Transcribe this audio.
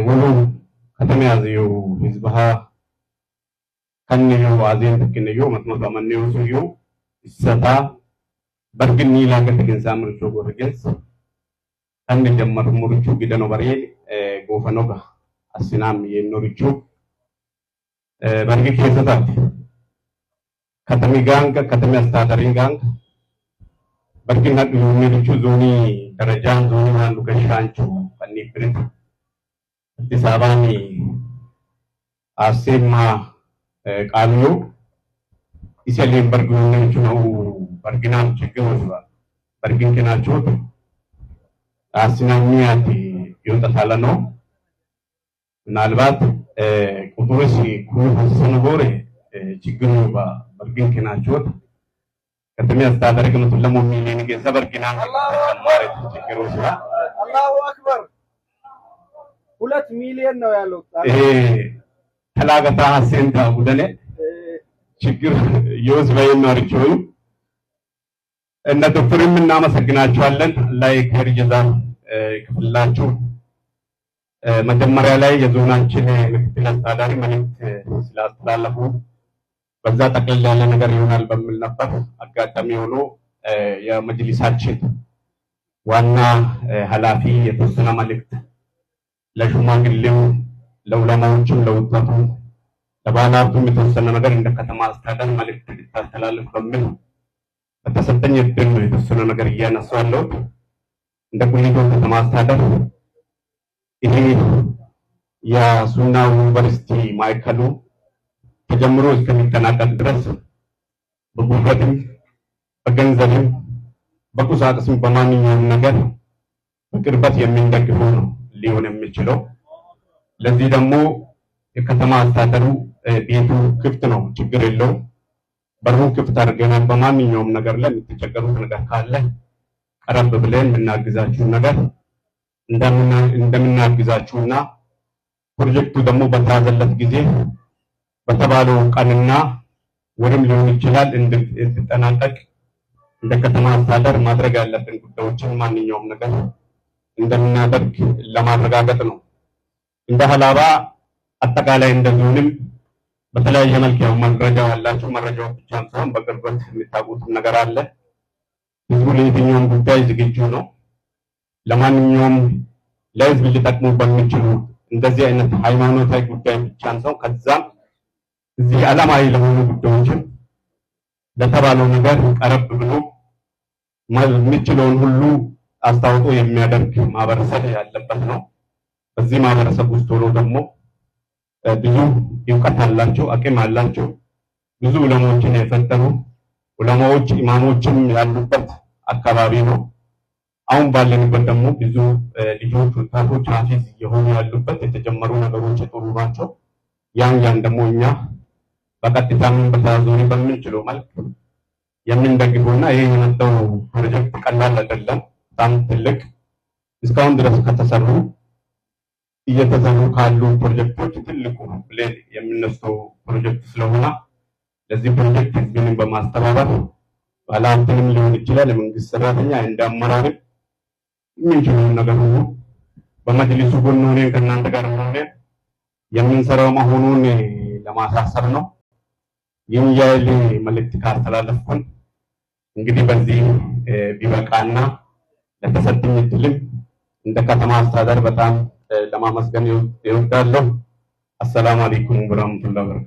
ወሉ ከተመያዘዩ ህዝብሃ ከነዩ አዜን ተከነዩ መጥመጣ መንዩ ሱዩ ይሰታ በርግኒ ላገ ተገንሳ ምርቾ ጎርገስ ከን ጀመር ሙርቹ ግደኖ በሬ ጎፈኖጋ አስናም የኖርቹ በርግ ከሰታት ከተሚ ጋንጋ ከተሚ አስተዳደሪን ጋንጋ በርግና ዱሚርቹ ዞኒ ደረጃን ዞኒ ማንዱ ገሻንቹ ከኒ ብሪት አዲስ አበባኒ አሴማ ቃልዩ ኢሰሌም በርግኑቹ ነው በርግናም ችግር ወስባ በርግን ከናቸው አስናሚያቲ ይወጣታለ ነው ምናልባት ቁጥሩሲ ኩሉ ሐሰነ ጎሬ ችግሩ በርግን ከናቸው ከተሚ አስተዳደር ግምቱ ለሞ ሚሊዮን ገንዘብ በርግና ተጨማሪ ችግሩ ወስባ አላሁ አክበር 2 ሚሊዮን ነው ያለው ይሄ ተላጋታ ሐሰንታ ጉደለ ችግር ይወስ በይናርቹ እነ ዶክተርም እናመሰግናቸዋለን ላይ ከርጀዛን ክፍላችሁ መጀመሪያ ላይ የዞናችን ምክትል አስተዳዳሪ መልእክት ስላስተላለፉ በዛ ጠቅለል ያለ ነገር ይሆናል በሚል ነበር። አጋጣሚ ሆኖ የመጅሊሳችን ዋና ኃላፊ የተወሰነ መልእክት ለሽማግሌው ለዑለማዎችም ለወጣቱ ለባለሀብቱም የተወሰነ ነገር እንደ ከተማ አስተዳደር መልእክት እንድታስተላልፍ በሚል በተሰጠኝ እድል ነው የተወሰነ ነገር እያነሳሁ ያለሁት። እንደ ቁሊቶ ከተማ አስተዳደር ይሄ የሱና ዩኒቨርሲቲ ማዕከሉ ተጀምሮ እስከሚጠናቀቅ ድረስ በጉልበትም በገንዘብም በቁሳቁስም በማንኛውም ነገር በቅርበት የሚደግፈው ነው ሊሆን የሚችለው። ለዚህ ደግሞ የከተማ አስተዳደሩ ቤቱ ክፍት ነው፣ ችግር የለውም። በሩን ክፍት አድርገናል። በማንኛውም ነገር ላይ የምትቸገሩት ነገር ካለ ቀረብ ብለን የምናግዛችሁ ነገር እንደምናግዛችሁና ፕሮጀክቱ ደግሞ በተያዘለት ጊዜ በተባለው ቀንና ወርም ሊሆን ይችላል እንዲጠናቀቅ እንደ ከተማ አስተዳደር ማድረግ ያለብን ጉዳዮችን ማንኛውም ነገር እንደምናደርግ ለማረጋገጥ ነው። እንደ ሀላባ አጠቃላይ እንደዚሁም በተለያየ መልክ ያው መረጃ ያላችሁ መረጃው ብቻ ሳይሆን በቅርበት የሚታወቁት ነገር አለ። ህዝቡ ለየትኛውም ጉዳይ ዝግጁ ነው። ለማንኛውም ለህዝብ ሊጠቅሙ በሚችሉ እንደዚህ አይነት ሃይማኖታዊ ጉዳይ ብቻ ሳይሆን ከዛም እዚህ ዓለማዊ ለሆኑ ጉዳዮችን ለተባለው ነገር ቀረብ ብሎ የሚችለውን ሁሉ አስተዋጽኦ የሚያደርግ ማህበረሰብ ያለበት ነው። በዚህ ማህበረሰብ ውስጥ ሆኖ ደግሞ ብዙ እውቀት አላቸው፣ አቅም አላቸው፣ ብዙ ዑለማዎችን የፈጠሩ ዑለማዎች ኢማሞችም ያሉበት አካባቢ ነው። አሁን ባለንበት ደግሞ ብዙ ልጆች ወጣቶች ሐፊዝ የሆኑ ያሉበት የተጀመሩ ነገሮች ጥሩ ናቸው። ያን ደግሞ እኛ በቀጥታም በተዘዋዋሪ በምንችለው መልክ የምንደግፈውና ይሄ የመጣው ፕሮጀክት ቀላል አይደለም፣ በጣም ትልቅ እስካሁን ድረስ ከተሰሩ እየተሰሩ ካሉ ፕሮጀክቶች ትልቁ ብለን የምንነሳው ፕሮጀክት ስለሆነ ለዚህ ፕሮጀክት ህዝብንም በማስተባበር ባለሀብትንም ሊሆን ይችላል የመንግስት ሰራተኛ እንደ አመራርም የምንችለውን ነገር ሁሉ በመጅሊሱ ጎን ሆነን ከእናንተ ጋር ሆነን የምንሰራው መሆኑን ለማሳሰብ ነው። ይህን ያህል መልእክት ካስተላለፍኩን እንግዲህ በዚህ ቢበቃና ለተሰጠኝ እድልም እንደ ከተማ አስተዳደር በጣም ለማመስገን እወዳለሁ። አሰላሙ አለይኩም ወራህመቱላሂ ወበረካቱ።